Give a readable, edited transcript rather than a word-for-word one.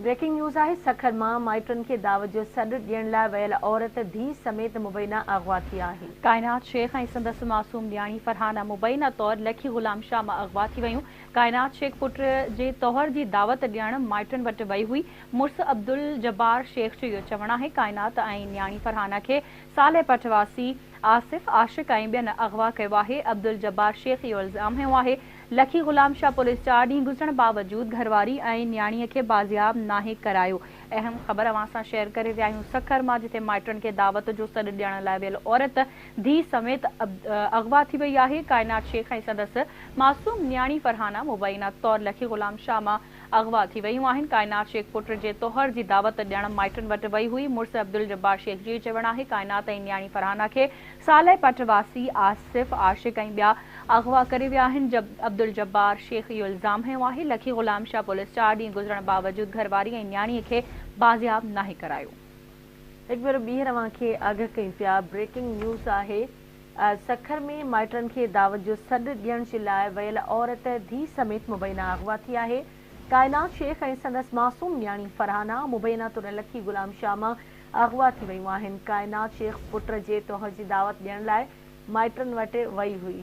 Breaking news آهي سکر مان مائٽن کي دعوت جو سڏ ڏيڻ لاء ويل عورت ڌيء سميت مبينا اغوا ٿي آهي. ڪائنات شيخ ۽ سندس معصوم نياڻي فرحانه مبينا طور لکي غلام شاهه مان اغوا ٿي ويون. ڪائنات شيخ پٽ جي طهر جي دعوت ڏيڻ مائٽن وٽ وئي هئي. مڙس عبدالجبار شيخ جو اهو چوڻ آهي ڪائنات ۽ نياڻي فرحانه کي صالح پٽ واسي آصف عاشق ۽ ٻين اغوا ڪيو آهي. عبدالجبار شيخ اهو الزام هنيو آهي لکي غلام شاهه پوليس چار ڏينهن گذرڻ باوجود گهرواري ۽ نياڻيء کي بازياب ناهي ڪرايو. اهم خبر اوهان سان شيئر ڪري رهيا آهيون سکر مان جتي مائٽن کي دعوت جو سڏ ڏيڻ لاء ويل عورت ڌيء سميت اغوا ٿي وئي آهي. ڪائنات شيخ ۽ سندس معصوم نياڻي فرحانه مبينا طور لکي غلام شاهه مان اغوا ٿي ويون آهن. ڪائنات شيخ پٽ جي طهر جي دعوت ڏيڻ مائٽن وٽ وئي هئي. مڙس عبدالجبار شيخ جو چوڻ آهي ڪائنات ۽ نياڻي فرحانه کي صالح پٽ واسي آصف عاشق ۽ ٻيا اغوا ڪري ويا آهن. عبدالجبار شيخ اهو الزام هنيو آهي. لکي غلام شاهه پوليس چار ڏينهن گذرڻ باوجود گهرواري ۽ نياڻي کي بازياب ناهي ڪرايو. هڪ ڀيرو ٻيهر اوهان کي آگاهه ڪيون پيا بريڪنگ نيوز آهي سکر ۾ مائٽن کي دعوت جو سڏ ڏيڻ جي لاء ويل عورت ڌيء سميت مبينا اغوا ٿي آهي. ڪائنات شيخ ۽ سندس معصوم نياڻي فرحانه مبينا طور لکي غلام شاهه مان اغوا ٿي ويون آهن. ڪائنات شيخ پٽ جي طهر جي دعوت ڏيڻ لاء مائٽن وٽ وئي هئي.